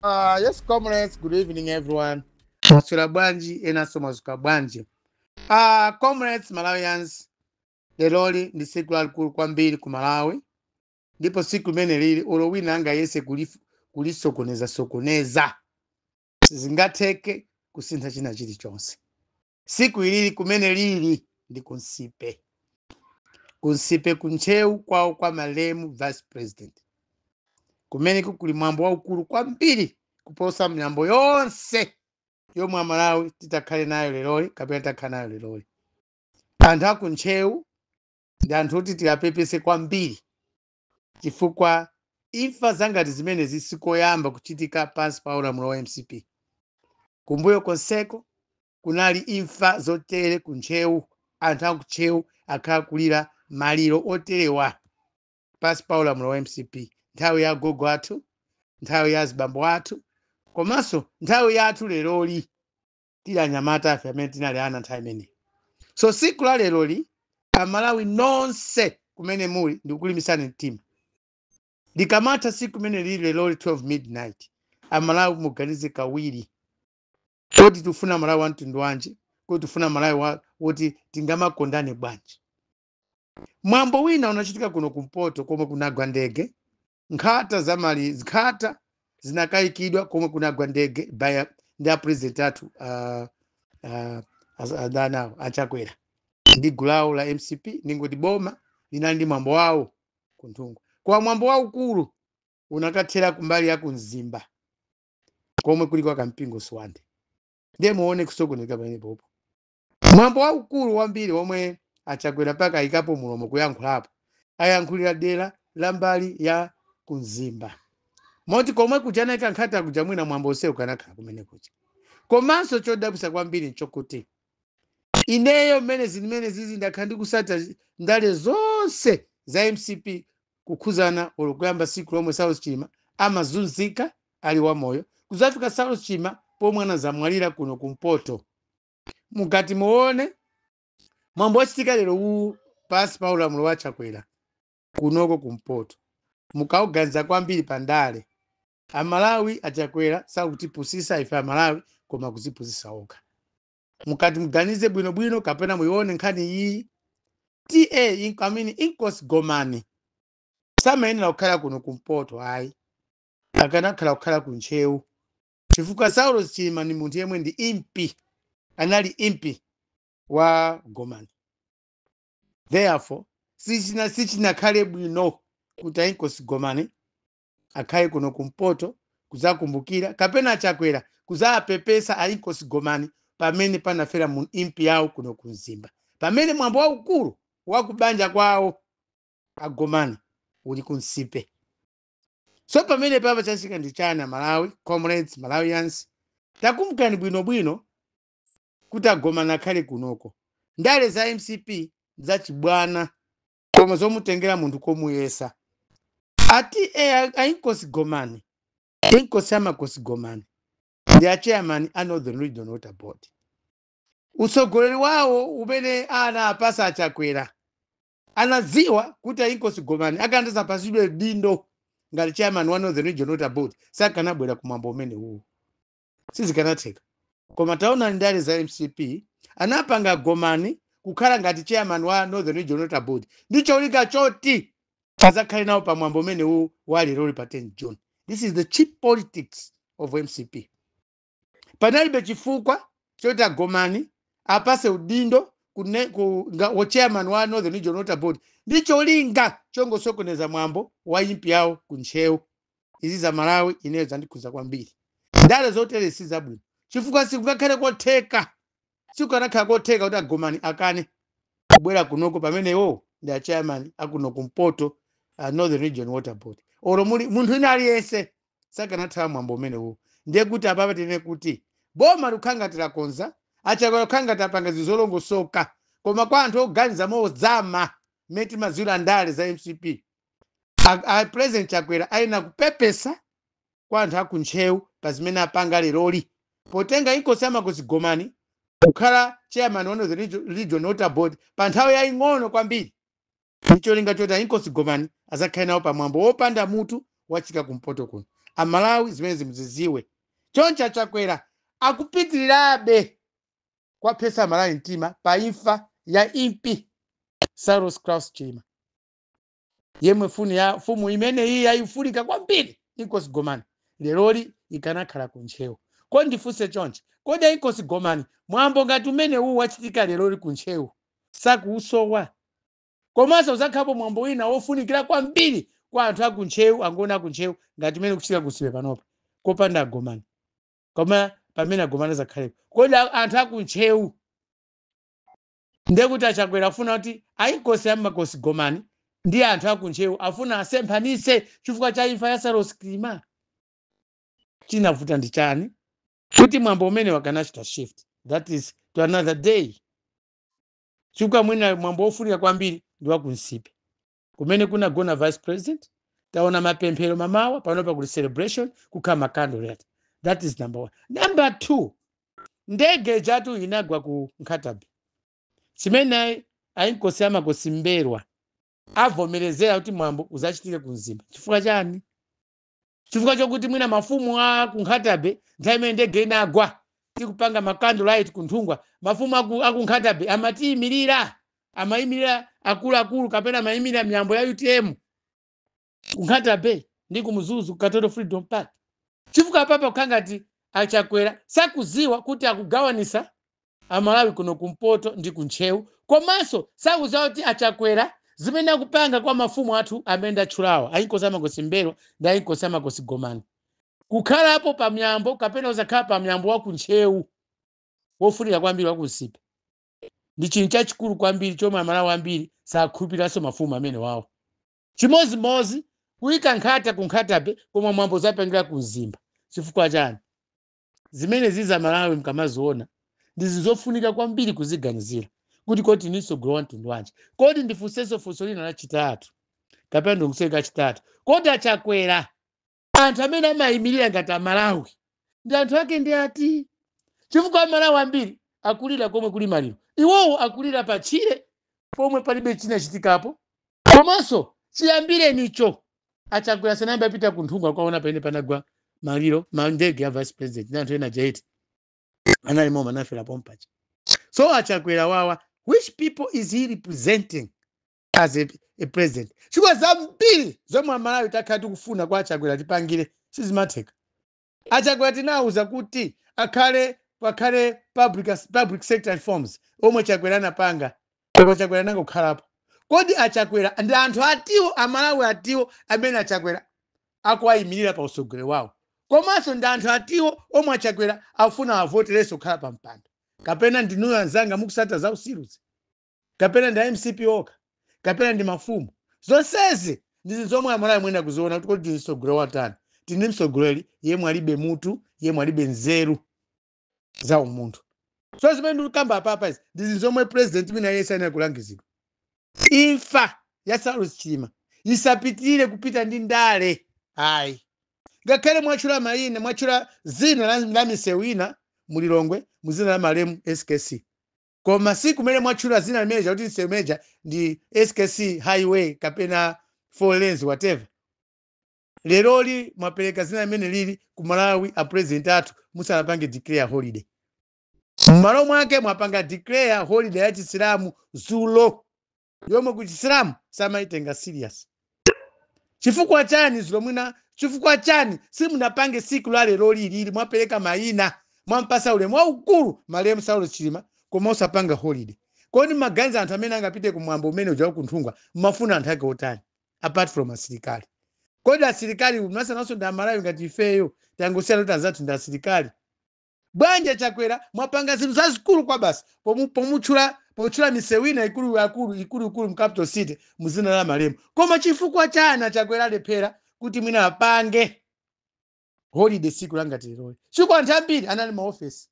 Yes, comrades, good evening, everyone. Mwaswera bwanji, enanso mwazuka bwanji? Comrades, Malawians, leroli ndi tsiku lalikulu kwambiri ku Malawi, ndipo tsiku limene lili olo wina angayese kulisokoneza sokoneza, sizingatheke kusintha china chilichonse. Tsiku ilili kumene lili ndi kunsipe, kunsipe kuntcheu kwawo kwa malemu vice president, kumeneko kuli mwambo waukulu kwambiri kuposa miyambo yonse yomwe Amalawi titakhale nayo leroli kapena takhala nayo leroli. Anthu akuntcheu ndi anthu oti tiwapepese kwambiri, chifukwa imfa zangati zimenezi sikoyamba kuchitika pansi pa ulamuliro wa MCP. Kumbuyo konseko kunali imfa zotere kuntcheu. Anthu akuntcheu akhala kulira maliro oterewa pansi pa ulamuliro wa MCP, nthawi ya gogo athu, nthawi ya azibambo athu, komanso nthawi yathu leroli tili anyamata afe amene tinali ana nthawi imeneyi. So tsiku la leroli, Amalawi nonse kumene muli, ndikulimbitsani mtima. Likamatha tsiku limene lili leroli 12 midnight, Amalawi muganize kawiri: kodi tifuna Malawi wa mtundu wanji? Kodi tifuna Malawi woti tingamakondane bwanji? Mwambo wina unachitika kuno kumpoto komwe kunagwa ndege. Nkhata zamali, nkhata zinakayikidwa komwe kunagwa ndege by ndi a president athu adanawo achakwera ndi gulu lawo la MCP. Ndingoti boma linali ndi mwambo wawo kunthungwa, kwa mwambo waukulu unakathera kumbali ya kumzimba komwe kuli kwa Kampingo Swande. Ndiye muone kusokoneka pamenepopo. Mwambo waukulu wambiri omwe achakwera paka ayikapo mulomo kuyankhulapo, ayankhulira dera la mbali ya kumzimba, moti komwe kuja anayika nkhata kuja, mwina mwambo onsewu kanakhala kumene kuja. Komanso chodabwitsa kwambiri nchokuti ineyo mmene zimene zizi ndakhala ndikusata ndale zonse za MCP kukhuzana olo kuyamba siku lomwe Saulos Chilima amazunzika ali wamoyo, kuzafika Saulos Chilima pomwe anazamwalira kuno kumpoto. Mukati muone mwambo wachitika lero uwu pansi pa ulamuliro wa Chakwera kunoko kumpoto, mukauganiza kwambiri pa ndale, Amalawi, achakwera sakutipusisa ife Amalawi koma kuzipusisa okha. Mukati muganize bwinobwino kapena muione nkhani iyi, ta I mean, Inkosi Gomani samayenera kukhala kuno kumpoto ayi, akanakhala kukhala kuntcheu, chifukwa Saulos Chilima ni munthu yemwe ndi impi, anali impi wa Gomani. Therefore sichinakhale bwino kuti Inkosi Gomani akhale kuno kumpoto kuzakumbukira kapena achakwera kuzapepesa a Inkosi Gomani pamene panafera mu impi yawo kuno kumzimba, pamene mwambo waukulu wakubanja kwawo agomani uli kunsipe. So pamene papa chachitika ndi chani? Malawi comrades, Malawians, takumbukani bwinobwino kuti agomani akhale kunoko. Ndale za MCP zachibwana, koma zomutengera munthu komuyesa ati ainkosi Gomani, inkosi amakosi Gomani ndi a chairman a Northern Region Water Board. Utsogoleri wawo umene ana apasa achakwera, anadziwa kuti ainkosi Gomani akandasapasidwe dindo ngati chairman wa Northern Region Water Board, sakanabwera kumwambo umene uwu, sizikanatheka. Koma taona ndale za MCP, anapanga Gomani kukhala ngati chairman wa Northern Region Water Board ndi cholinga choti azakhale nawo pamwambo umene uwu wa leroli pa 10 June. This is the cheap politics of MCP. Panalibe chifukwa choti agomani apase udindo wa chairman wa Northern Region Water Board ndi cholinga chongosokoneza mwambo wa impi yawo kuntcheu. Izi za Malawi ineyo zandikhuza kwambiri. Ndale zotere si zabwino, chifukwa sikungakhale kotheka, sikukanakhala kotheka kuti agomani akane kubwera kunoko pamenewo ndi a chairman akuno kumpoto, Northern Region Water Board. Olo muli munthu ina aliyense sakanathawa mwambo umenewo. Ndiye kuti apapa tinene kuti boma likukhala lakonza, achakwera kukhala ngati apanga zinthu zolongosoka, koma kwa anthu oganiza mozama mmene timadziwira ndale za MCP, a President Chakwera ayenera kupepesa kwa anthu akuntcheu pa zimene apanga leroli potenga Inkosi amakosi Gomani kukhala chairman wa Northern Region Water Board pa nthawi yaying'ono kwambiri, ncholinga choti Inkosi Gomani azakhale nawo pamwambo wopanda mutu wachika kumpoto kuno. Amalawi, zimene zimuziziwe. Choncho Achakwera akupitirirabe kwaphesa Amalawi mtima pa imfa ya impi Saulos Klaus Chilima, yemwe funi ya fumu imene iyi yayifunika kwambiri, Inkosi Gomani, leroli ikanakhala kuntchewu. Kodi ndifunse chonchi, kodi Inkosi Gomani mwambo ngati umene uwu wachitika leroli kuntchewu sakuusowa? Komanso uzakhalapo mwambo wina wofunikira kwambiri kwa anthu akuntchewu, angoni akuntchewu, ngati umene kuchitika kusipe panopa kopanda Agomani, koma pamene Agomani azakhalepo, kodi anthu akuntchewu, ndekuti Achakwera afuna kuti ainkosi amakosi Gomani ndi anthu akuntchewu afuna asemphanise chifukwa cha imfa ya Saulos Chilima? Chinavuta ndi chani kuti mwambo umene wakanachita shift, that is, to another day? Chifukwa mwina mwambo wofunika kwambiri ndi wakunsipe kumene kunagona vice president. Taona mapemphero mamawa panopa, kuli celebration, kukhala ma candlelight. That is number one. Number two, ndege chatu inagwa ku Nkhata Bay, chimene ainkosi amakosi Mberwa avomerezera kuti mwambo uzachitike ku Mzimba, chifukwa chani? Chifukwa chokuti mwina mafumu a ku Nkhata Bay, nthawi imene ndege inagwa tikupanga ma candlelight kunthungwa, mafumu aku Nkhata Bay amatiyimirira, amayimirira akuluakulu kapena amayimirira miyambo ya UTM ku Nkhata Bay ndi ku Mzuzu, ku Katoto Freedom Park? Chifukwa apapa kukhala ngati Achakwera sakuziwa kuti akugawanisa Amalawi kuno kumpoto ndi kuntchewu, komanso sakuziwa kuti Achakwera zimene akupanga kwa mafumu athu amene ndatchulawa, ainkosi amakosi Mbelwa ndi ainkosi amakosi Gomani, kukhalapo pamyambo kapena uzakhala pamyambo wa kuntchewu wofunika kwambiri wakunsipe, ndi chinthu chachikulu kwambiri chomwe Amalawi ambiri sakhulupiriranso mafumu amene wawo. Chimozimozi kuyika nkhata ku Nkhata Bay koma mwambo zapangira ku Mzimba, chifukwa chani? Zimene ziza Malawi mkamaziona ndi zofunika kwambiri kuziganizira kuti kodi ni mtsogoleri wa mtundu wanji? Kodi ndifunsenso funso lina lachitatu kapena ndikuseka kachitatu, kodi Achakwera anthu amene amayimirira ngati Amalawi ndi anthu ake ndi ati? Chifukwa Amalawi ambiri akulira komwe kuli maliro, iwowo akulira pa tchire pomwe palibe chinachitikapo. Komanso chiyambirenicho Achakwera sanayambe apita kunthungwa kwaona pamene panagwa maliro ma ndege ya vice president ndi anthu ena jaiti analimo manafera pompacha. So Achakwera wawa, which people is he representing as a president? Chifukwa zambiri zomwe Amalawi takhala tikufuna kwa Achakwera tipangire sizimatheka. Achakwera tinawuza kuti akhale pakhale public sector reforms omwe Chakwera anapanga, koma Chakwera nangokhalapo. Kodi Achakwera ndi anthu atiwo, Amalawi atiwo amene Achakwera akuwayimirira pa usogoleri wawo? Komanso ndi anthu atiwo omwe Achakwera afuna avoterenso kukhala pa mpando? Kapena ndinuyo anzanga mukusata za usiruzi, kapena ndi MCP okha, kapena ndi mafumu? Zonsezi ndi zomwe Amalawi mwena kuziona kuti kodi tili mtsogoleri watani? Tili mtsogoleri yemwe alibe mutu, yemwe alibe nzeru za umunthu. So zimene ndikukamba apapa izi ndi zomwe president mwina yense ayenera kulangizidwa. Imfa ya Saulos Chilima isapitirire kupita ndi ndale, ayi. Ngakhale mwatchula mayina, mwatchula zina la misewu ina mulilongwe muzina la malemu SKC, koma si kumene mwatchula zina limeneja kuti msewu imeneja ndi SKC highway kapena four lanes, whatever. Leroli mwapereka zina limene lili ku Malawi, a president athu, musanapange declare holiday. M'malo mwake mwapanga declare holiday ya Chisilamu zulo, yomwe ku Chisilamu samaitenga serious. Chifukwa chani zulo mwina? Chifukwa chani simunapange siku la lero lilili? Mwapereka mayina, mwampasa ulemu waukulu malemu Saulos Chilima, koma osapanga holiday. Kodi maganiza anthu amene angapite kumwambo umene uja wakunthungwa mmafuna anthu ake otani apart from asilikali? Kodi asilikali masananso ndi Amalawi ngati ifeyo, tangosiyana kuti anzathu ndi asilikali? Bwanji Chakwera mwapanga zinthu zazikulu kwa basi pomutchula, potchula misewu ina ikulu akulu ikuluikulu mu capital city muzina la malemu, koma chifukwa chani Chakwera alephera kuti mwina apange holiday siku langati leroli, chifukwa anthu ambiri anali maofesi?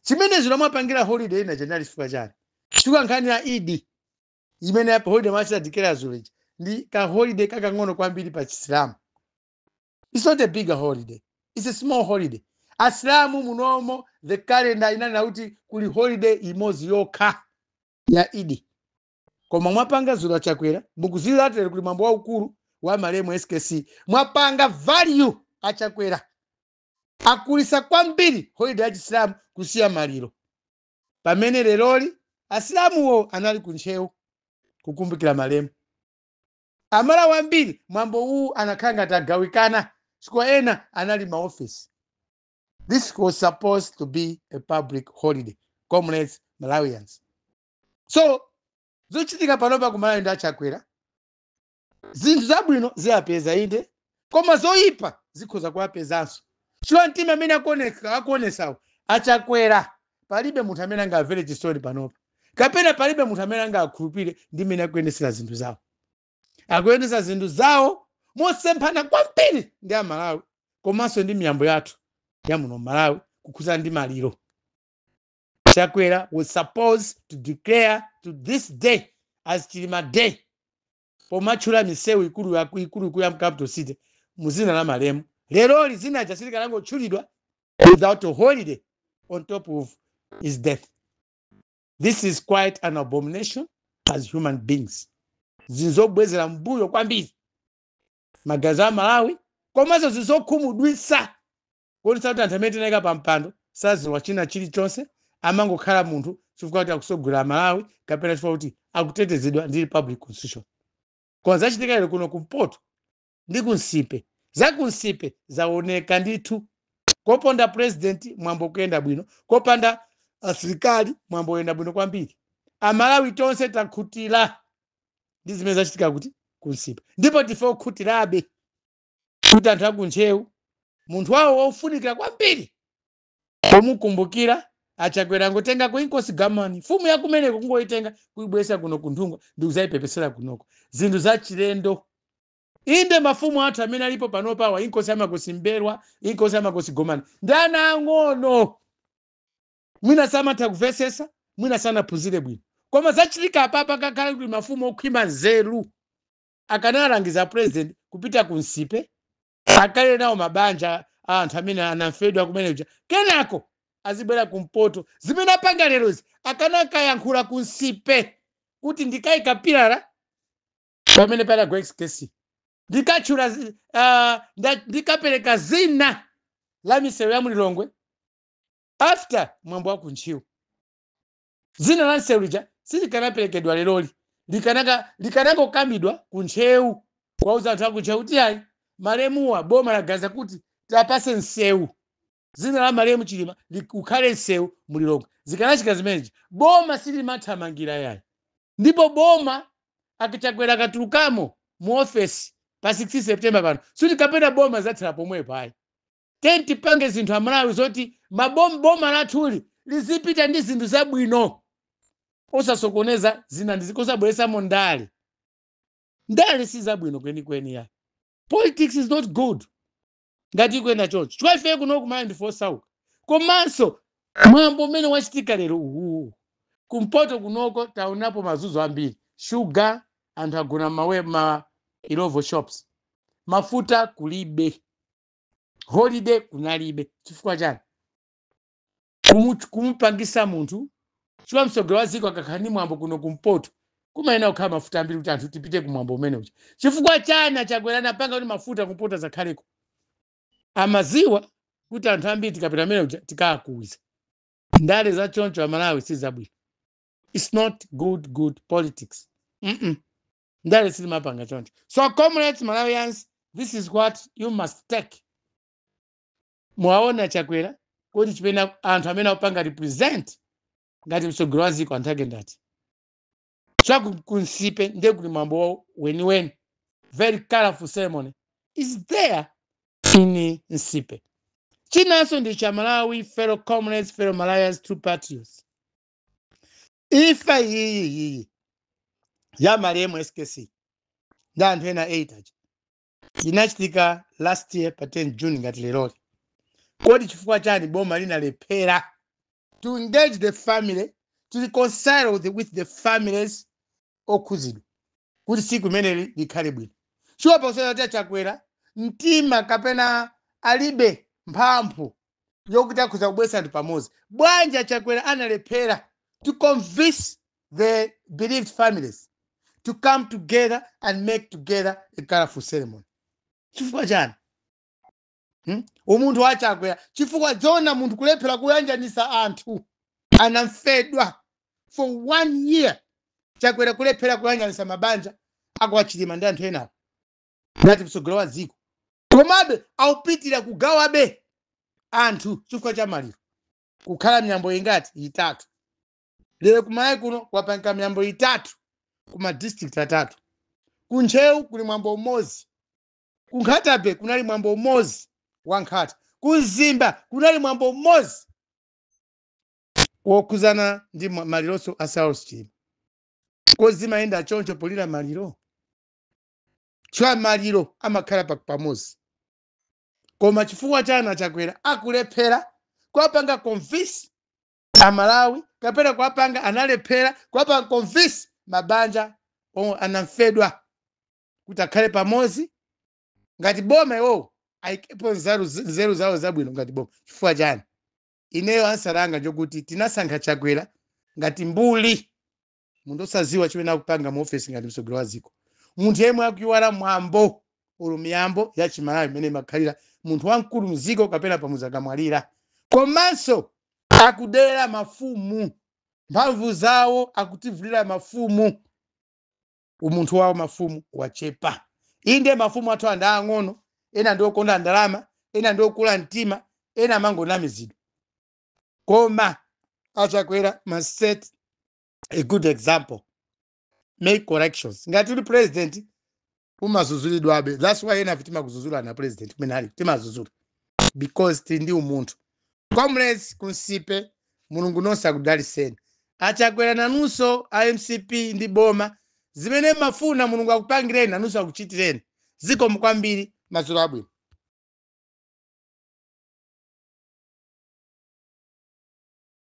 Chimene zilo mwapangira holiday ina chinali chifukwa chani? Chifukwa nkhani ya Idi imene ya holiday mwachita declare zulo ija ndi ka holiday kakang'ono kwambiri pa Chisilamu. It's not a bigger holiday, it's a small holiday. Asilamu munomo, the calendar inanena kuti kuli holiday imodzi yokha ya Idi, koma mwapanga zulo Chakwera, mukuzilatere kuli mwambo waukulu wa malemu SKC, mwapanga value Achakwera akulisa kwambiri holiday ya Chisilamu kusiya maliro, pamene leroli Asilamuwo anali kuntchewu kukumbukira malemu. Amalawi ambiri mwambo uwu anakhala ngati agawikana, chifukwa ena anali maofisi. This was supposed to be a public holiday, comrades Malawians. So zochitika panopa kumalawi ndi Achakwera, zinthu zabwino ziyapeza inde, koma zoyipa zikhoza kuwapezanso, chifukwa mtima amene akuonesawo Achakwera, palibe munthu amene angamvere chisoni panopa, kapena palibe munthu amene angakhulupirire ndi mmene akuyendesera zinthu zawo. Akuyendesa zinthu zawo mosemphana kwambiri ndi Amalawi komanso ndi miyambo yathu ya muno Malawi kukhuzana ndi maliro. Chakwera was supposed to declare to this day as Chilima Day, pomatchula misewu ikulu ikulu ya capital city muzina la malemu. Leroli zinaja silikanangotchulidwa without a holiday on top of his death. This is quite an abomination as human beings. Zinzobwezera mbuyo kwambiri magazi a Malawi, komanso zizokhumudwitsa kuonetsa kuti anthu amene tinayika pa mpando saziwa china chilichonse, amangokhala munthu chifukwa kuti akusogolera Malawi kapena chifukwa kuti akutetezedwa ndi republic constitution. Koma zachitika lero kuno kumpoto ndi kunsipe, zakunsipe zaoneka ndithu. Koponda president mwambo kuyenda bwino, kopanda asilikali mwambo kuyenda bwino kwambiri. Amalawi tonse takhutira ndi zimene zachitika kuti kunsipe, ndipo tife okhutirabe kuti anthu akuntchewu munthu wawo wofunikira kwambiri pomukumbukira, Achakwera ngotenga ku Inkosi Gamani, mfumu yakumeneko, kungoitenga kuibwesa kuno kunthungwa ndi kuzayipepesera kunoko. Zinthu zachilendo inde. Mafumu athu amene alipo panopawa, Inkosi Amakosi Mberwa, Inkosi Amakosi Gomani, ndi ana ang'ono, mwina samatha kumvesesa, mwina sanaphunzire bwino. Koma zachitika apapa, kakhala kuti mafumu okhwima nzeru akanalangiza president kupita ku Nsipe, akale nawo mabanja a anthu amene anamfedwa kumene kuja, kenako azibwera kumpoto. Zimene apanga lerozi, akanakayankhula ku Nsipe kuti ndikayika pillar pamene pali SKC, ndikatchula ndikapereka zina la misewu ya mulilongwe after mwambo wa kuntchiwu. Zina la msewu lija silikanaperekedwa leroli, likanangokambidwa kuntchewu, kuwauza anthu akuntchewu kuti ayi, malemuwa boma lagaza kuti tapase msewu, zina la malemu Chilima ukhale msewu mulilongwe. Zikanachika zimenezi, boma silimathamangira yayi. Ndipo boma akichakwera akatulukamo mu ofesi pa 16 September pano, suti kapena boma zathera pomwepo ayi. Tipange zinthu Amalawi zoti boma lathuli lizipita ndi zinthu zabwino, osasokoneza zina ndi osabweresamo ndale. Ndale si zabwino kwenikweni ya. Politics is not good ngati ikuyenda choncho, chifukwa ife kuno kumalawi ndife osauka. Komanso mwambo umene wachitika lero uwu kumpoto kunoko, taonapo mazunzo ambiri: shuga anthu agona mawe ma Illovo shops, mafuta kulibe, holiday kunalibe. Chifukwa chani? Kumupangisa munthu, chifukwa msogolo wa dziko akakhala ndi mwambo kuno kumpoto, kumayenera kukhala mafuta ambiri kuti anthu tipite kumwambo umene uja. Chifukwa chani Achakwera anapanga kuti mafuta kumpoto zakhaleko? Amaziwa kuti anthu ambiri tikapita amene uja tikakuwiza. Ndale za choncho Amalawi si zabwino. It's not good, good politics. Ndale silimapanga choncho. So comrades Malawians, this is what you must take. Mwaona Chakwera kuti chimene anthu amene akupanga represent ngati msogolo wa dziko, anthu ake ndati chakunsipe ndiye kuti mwambo weniweni, very colorful ceremony is there in Nsipe. Chinanso ndi cha Malawi, fellow comrades, fellow Malawians, true patriots, ifa iyi iyi ya malemu SKC ndi anthu ena 8 aja inachitika last year pa 10 June ngati leroli. Kodi chifukwa chani boma linalephera to engage the family, to reconcile with the families okhuzidwa kuti siku imeneli likhale bwino? Chifukwa pakusera kuti Achakwera mtima kapena alibe mphamvu yokuti akhuza kubweretsa anthu pamodzi, bwanji Achakwera analephera to convince the bereaved families to come together and make together a colorful ceremony? Chifukwa chani? Umunthu wachakwera, chifukwa zona munthu kulephera kuyanjanisa anthu anamfedwa for one year, Chakwera kulephera kuyanjanisa mabanja akuwachilima ndi anthu enawo ngati mtsogoleri wa dziko, komabe awupitira kugawabe anthu chifukwa cha maliro. Kukhala miyambo ingati? Itatu. Lero kumalawi kuno kwapanga miyambo itatu kuma district atatu. Kuntcheu kuli mwambo umodzi, ku Nkhata kunali mwambo umodzi wa Nkhata, ku Mzimba kunali mwambo umodzi wokhuzana ndi malironso a Saulos Chilima. Kozimayenda choncho polira maliro, chifukwa maliro amakhala pamodzi. Koma chifukwa chana Chakwera akulephera kuwapanga convince Amalawi, kapena kuwapanga, analephera kuwapanga convince mabanja omwe anamfedwa kuti akhale pamodzi ngati boma. Iwowo ayikepo nzeru zawo zabwino ngati boma. Chifukwa chani? Ineyo answer yanga njokuti tinasankha Chakwera ngati mbuli, munthu osaziwa chimene akupanga mu ofesi ngati mtsogoleri wa dziko, munthu yemwe akuiwala mwambo ulu, miyambo ya Chimalawi imene imakhalira munthu wamkulu mziko kapena pamudzi akamwalira. Komanso akudera mafumu, mphamvu zawo akutivulira mafumu, umunthu wawo mafumu wachepa. Inde, mafumu athu andi ang'ono, ena ndi okonda ndalama, ena ndi okula mtima, ena amangonamizidwa. Koma achakwera must set a good example, make corrections. Ngati uli president umazuzulidwabe. That's why ena timakuzuzula na president kumene ali, timazuzula because tili ndi umunthu. Comrades kunsipe, Mulungu nonse akudaliseni. Achakwera nanunso a MCP ndi boma, zimene mafuna Mulungu akupangireni, nanunso akuchitireni. Zikomo kwambiri, madzulo abwino.